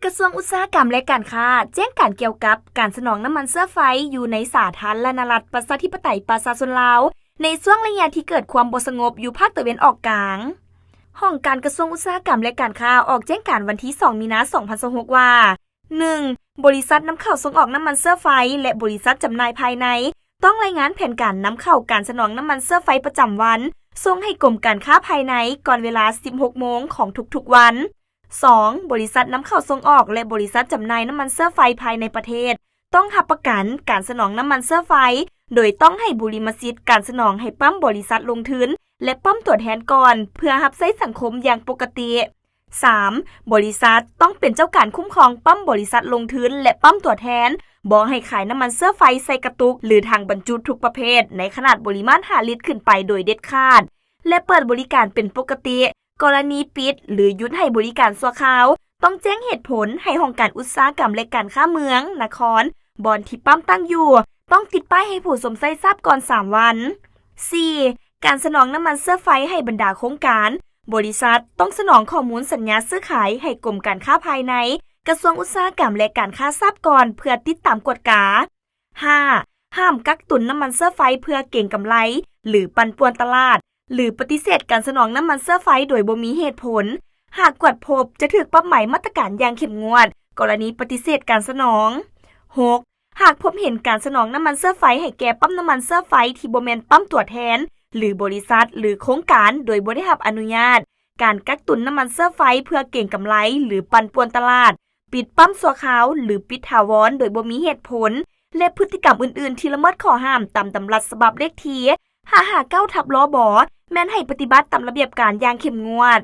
ກະຊວງອຸດສາຫະກຳ ແລະ ການຄ້າ ແຈ້ງການກ່ຽວກັບການສະໜອງນ້ຳມັນເຊື້ອໄຟຢູ່ໃນສາທາລະນະລັດ ປະຊາທິປະໄຕ ປະຊາຊົນລາວ ໃນຊ່ວງໄລຍະທີ່ເກີດຄວາມບໍ່ສະຫງົບຢູ່ພາກຕາເວັນອອກກາງ. ຫ້ອງການກະຊວງອຸດສາຫະກຳ ແລະ ການຄ້າ ອອກແຈ້ງການວັນທີສອງ ມີນາ ສອງພັນຊາວຫົກ ວ່າ ໜຶ່ງ ບໍລິສັດນຳເຂົ້າສົ່ງອອກນ້ຳມັນເຊື້ອໄຟ ແລະ ບໍລິສັດຈຳໜ່າຍພາຍໃນ ຕ້ອງລາຍງານແຜນການນຳເຂົ້າການສະໜອງນ້ຳມັນເຊື້ອໄຟປະຈຳວັນ ສົ່ງໃຫ້ກົມການຄ້າພາຍໃນກ່ອນເວລາສິບຫົກໂມງຂອງທຸກໆວັນ. ສອງ ບໍລິສັດນຳເຂົ້າສົ່ງອອກ ແລະ ບໍລິສັດຈຳໜ່າຍນ້ຳມັນເຊື້ອໄຟພາຍໃນປະເທດ ຕ້ອງຮັບປະກັນການສະໜອງນ້ຳມັນເຊື້ອໄຟ ໂດຍຕ້ອງໃຫ້ບຸລິມະສິດການສະໜອງໃຫ້ປ້ຳບໍລິສັດລົງທຶນ ແລະ ປ້ຳຕົວແທນກ່ອນ ເພື່ອຮັບໃຊ້ສັງຄົມຢ່າງປົກກະຕິ. ສາມ ບໍລິສັດຕ້ອງເປັນເຈົ້າການຄຸ້ມຄອງປ້ຳບໍລິສັດລົງທຶນ ແລະ ປ້ຳຕົວແທນ, ບໍ່ໃຫ້ຂາຍນ້ຳມັນເຊື້ອໄຟໃສ່ກະຕຸກ ຫຼື ຖັງບັນຈຸທຸກປະເພດໃນຂະໜາດບໍລິມານຫ້າລິດຂຶ້ນໄປໂດຍເດັດຂາດ ແລະ ເປີດບໍລິການເປັນປົກກະຕິ. ກໍລະນີປິດ ຫຼື ຢຸດໃຫ້ບໍລິການຊົ່ວຄາວ ຕ້ອງແຈ້ງເຫດຜົນໃຫ້ຫ້ອງການອຸດສາຫະກຳ ແລະ ການຄ້າເມືອງ, ນະຄອນ, ບ່ອນທີ່ປ້ຳຕັ້ງຢູ່ ຕ້ອງຕິດປ້າຍໃຫ້ຜູ້ຊົມໃຊ້ຊາບກ່ອນສາມວັນ. ສີ່ ການສະໜອງນ້ຳມັນເຊື້ອໄຟໃຫ້ບັນດາໂຄງການ, ບໍລິສັດຕ້ອງສະໜອງຂໍ້ມູນສັນຍາຊື້ຂາຍໃຫ້ກົມການຄ້າພາຍໃນ, ກະຊວງອຸດສາຫະກຳ ແລະ ການຄ້າຊາບກ່ອນເພື່ອຕິດຕາມກວດກາ. ຫ້າ ຫ້າມກັກຕຸນນ້ຳມັນເຊື້ອໄຟເພື່ອເກັງກຳໄລ ຫຼື ປັ່ນປ່ວນຕະຫຼາດ ຫຼື ປະຕິເສດການສະໜອງນ້ຳມັນເຊື້ອໄຟໂດຍບໍ່ມີເຫດຜົນ. ຫາກກວດພົບ ຈະຖືກປັບໃໝມາດຕະການຢ່າງເຂັ້ມງວດ ກໍລະນີປະຕິເສດການສະໜອງ. ຫົກ ຫາກພົບເຫັນການສະໜອງນ້ຳມັນເຊື້ອໄຟໃຫ້ແກ່ປ້ຳນ້ຳມັນເຊື້ອໄຟທີ່ບໍ່ແມ່ນປ້ຳຕົວແທນ ຫຼື ບໍລິສັດ ຫຼື ໂຄງການໂດຍບໍ່ໄດ້ຮັບອະນຸຍາດ, ການກັກຕຸນນ້ຳມັນເຊື້ອໄຟເພື່ອເກັງກຳໄລ ຫຼື ປັ່ນປ່ວນຕະຫຼາດ, ປິດປ້ຳຊົ່ວຄາວ ຫຼື ປິດຖາວອນໂດຍບໍ່ມີເຫດຜົນ ແລະ ພຶດຕິກຳອື່ນໆທີ່ລະເມີດຂໍ້ຫ້າມຕາມດຳລັດສະບັບເລກທີຫ້າຫ້າເກົ້າ ທັບ ລບ ແມ່ນໃຫ້ປະຕິບັດຕາມລະບຽບການຢ່າງເຂັ້ມງວດ.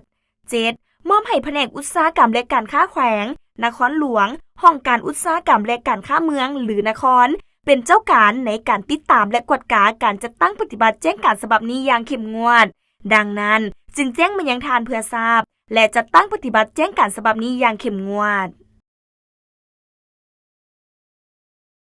ເຈັດ ມອບໃຫ້ພະແນກອຸດສາຫະກຳ ແລະ ການຄ້າແຂວງ, ນະຄອນຫຼວງ, ຫ້ອງການອຸດສາຫະກຳ ແລະ ການຄ້າເມືອງ ຫຼື ນະຄອນ ເປັນເຈົ້າການໃນການຕິດຕາມ ແລະ ກວດກາການຈັດຕັ້ງປະຕິບັດແຈ້ງການສະບັບນີ້ຢ່າງເຂັ້ມງວດ. ດັ່ງນັ້ນ, ຈຶ່ງແຈ້ງມາຍັງທ່ານເພື່ອຊາບ ແລະ ຈັດຕັ້ງປະຕິບັດແຈ້ງການສະບັບນີ້ຢ່າງເຂັ້ມງວດ.